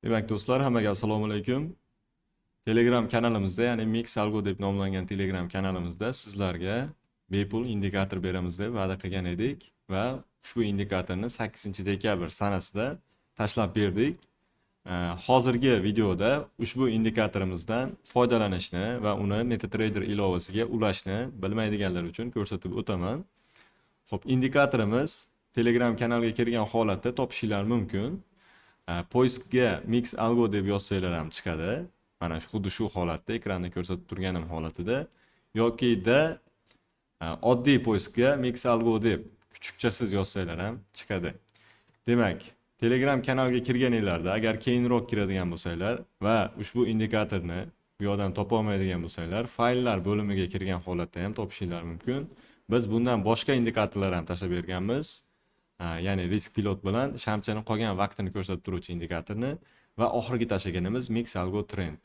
Demak, do'stlar, hammaga assalomu alaykum. Telegram kanalimizda, ya'ni Mix Algo deb nomlangan Telegram kanalimizda sizlarga bepul indikator beramiz deb va'da qilgan edik va ushbu indikatorni 8 dekabr sanasida tashlab berdik. Hozirgi videoda ushbu indikatorimizdan foydalanishni va uni MetaTrader ilovasiga ulashni bilmaydiganlar uchun ko'rsatib o'taman. Xo'p, indikatorimiz Telegram kanalga kirgan holatda topishinglar mumkin. Поиск ga Mix Algo deb yozsanglar ham chiqadi. Mana shu, xuddi shu holatda, ekranda ko'rsatib turganim holatida yokida oddiy поиск ga Mix Algo deb kuchukchasiz yozsanglar ham chiqadi. Demak, Telegram kanalga kirganinglarda, agar keyinroq kiradigan bo'lsanglar va ushbu indikatorni bu yoqdan topa olmaydigan bo'lsanglar, fayllar bo'limiga kirgan holatda ham topishinglar mumkin. Biz bundan boshqa indikatorlar ham tashlab berganmiz. Ya'ni risk pilot bilan shamchani qolgan vaqtini ko'rsatib turuvchi indikatorni va oxirgi tashlaganimiz Mix Algo Trend.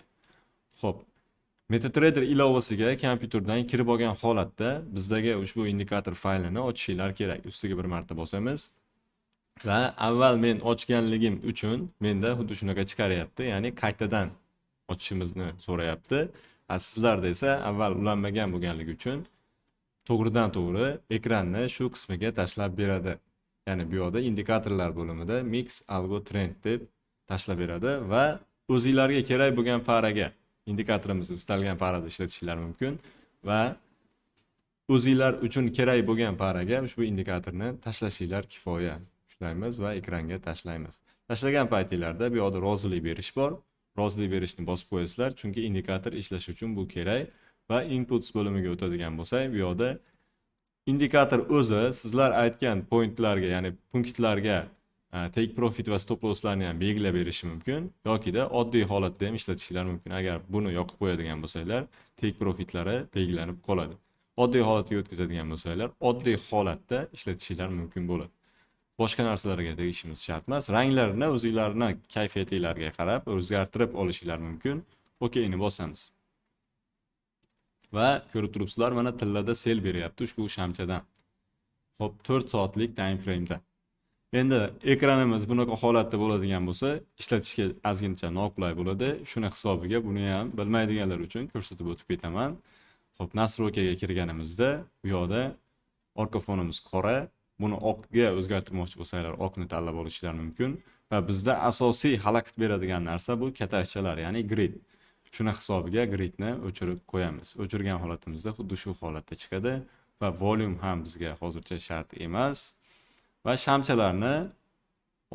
Xo'p, MetaTrader ilovasiga kompyuterdan kirib olgan holatda bizdagi ushbu indikator faylini ochishinglar kerak. Ustiga bir marta bosamiz. Va avval men ochganligim uchun menda xuddi shunaqa chiqaryapti, ya'ni qaytadan ochishimizni so'rayapti. Sizlarda esa avval ulanmagan bo'lganligi uchun to'g'ridan to'g'ri ekranni shu qismiga tashlab beradi. Ya'ni bu yoqda indikatorlar bo'limida Mix Algo Trend deb tashlab beradi va o'zinglarga kerak bo'lgan пара ga indikatorimizni istalgan пара da ishlatishinglar mumkin va o'zinglar uchun kerak bo'lgan пара ga ushbu indikatorni tashlashinglar kifoya. Ushlaymiz va ekranga tashlaymiz. Tashlagan paytinglarda bu yoqda rozilik berish bor. Rozilik berishni bosib qo'yasizlar, chunki indikator ishlashi uchun bu kerak va inputs bo'limiga o'tadigan bo'lsak, bu yoqda indikator o'zi sizlar aytgan pointlarga, ya'ni punktlarga take profit va stop losslarni ham belgilab berishi mumkin yokida oddiy holatda ham ishlatishinglar mumkin. Agar buni yoqib qo'yadigan bo'lsanglar, take profitlari belgilanib qoladi. Oddiy holatga o'tkazadigan bo'lsanglar, oddiy holatda ishlatishinglar mumkin bo'ladi. Boshqa narsalarga tegishimiz shart emas. Ranglarini o'zinglarni kayfiyatinglarga qarab o'zgartirib olishinglar mumkin. OKni bosamiz. Va ko'rib turibsizlar, mana tillada sell beryapti ushbu shamchadan. Xo'p, 4 soatlik time frame'da. Endi ekranimiz bunaqa holatda bo'ladigan bo'lsa, ishlatishga ozgincha noqulay bo'ladi. Shuni hisobiga buni ham bilmaydiganlar uchun ko'rsatib o'tib ketaman. Xo'p, настройка ga kirganimizda bu yoqda orqa fonimiz qora. Buni oqga o'zgartirmoqchi bo'lsanglar, oqni tanlab olishinglar mumkin. Va bizda asosiy xalaqit beradigan narsa bu katakchalar, ya'ni grid. Shuni hisobiga gridni o'chirib qo'yamiz. O'chirgan holatimizda xuddi shu holatda chiqadi va volume ham bizga hozircha shart emas. Va shamchalarni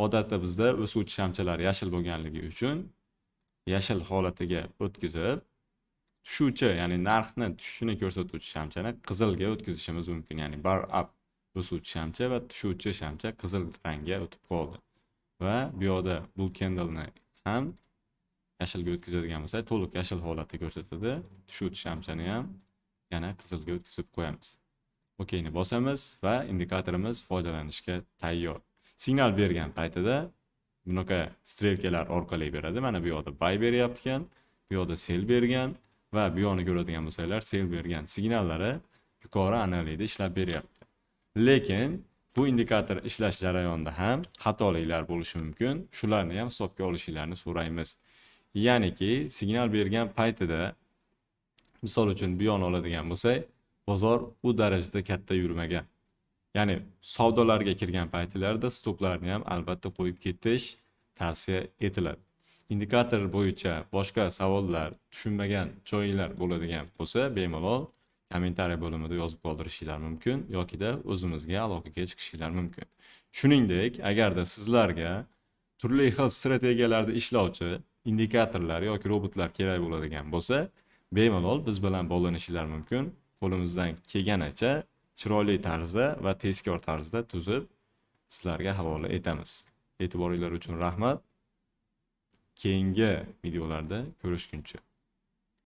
odatda bizda o'suvchi shamchalar yashil bo'lganligi uchun yashil holatiga o'tkazib, tushuvchi, ya'ni narxni tushishini ko'rsatuvchi shamchani qizilga o'tkazishimiz mumkin. Ya'ni bar up o'suvchi shamcha va tushuvchi shamcha qizil rangga o'tib qoldi. Va bu yoqda bu candleni ham yashilga o'tkazadigan bo'lsak, to'liq yashil holatda ko'rsatadi. Tushuvchi shamchani ham yana qizilga o'tkazib qo'yamiz. OKni bosamiz va indikatorimiz foydalanishga tayyor. Signal bergan paytida bunaqa strelkalar orqali beradi. Mana bu yoqda buy beryapti ekan, bu yoqda sell bergan va bu yoqni ko'radigan bo'lsanglar, sell bergan signallari yuqori aniqlikda ishlab beryapti. Lekin bu indikator ishlash jarayonida ham xatoliklar bo'lishi mumkin. Shularni ham hisobga olishinglarni so'raymiz. Ya'niki signal bergan paytida, misol uchun, bu yoqni oladigan bo'lsak, bozor u darajada katta yurmagan. Ya'ni savdolarga kirgan paytlarda stoplarni ham albatta qo'yib ketish tavsiya etiladi. Indikator bo'yicha boshqa savollar, tushunmagan joylar bo'ladigan bo'lsa, bemalol kommentariy bo'limida yozib qoldirishinglar mumkin yokida o'zimizga aloqaga chiqishinglar mumkin. Shuningdek, agarda sizlarga turli xil strategiyalarda ishlovchi indikatorlar yoki robotlar kerak bo'ladigan bo'lsa, bemalol biz bilan bog'lanishinglar mumkin. Qo'limizdan kelganicha chiroyli tarzda va tezkor tarzda tuzib sizlarga havola etamiz. E'tiboringlar uchun rahmat. Keyingi videolarda ko'rishguncha.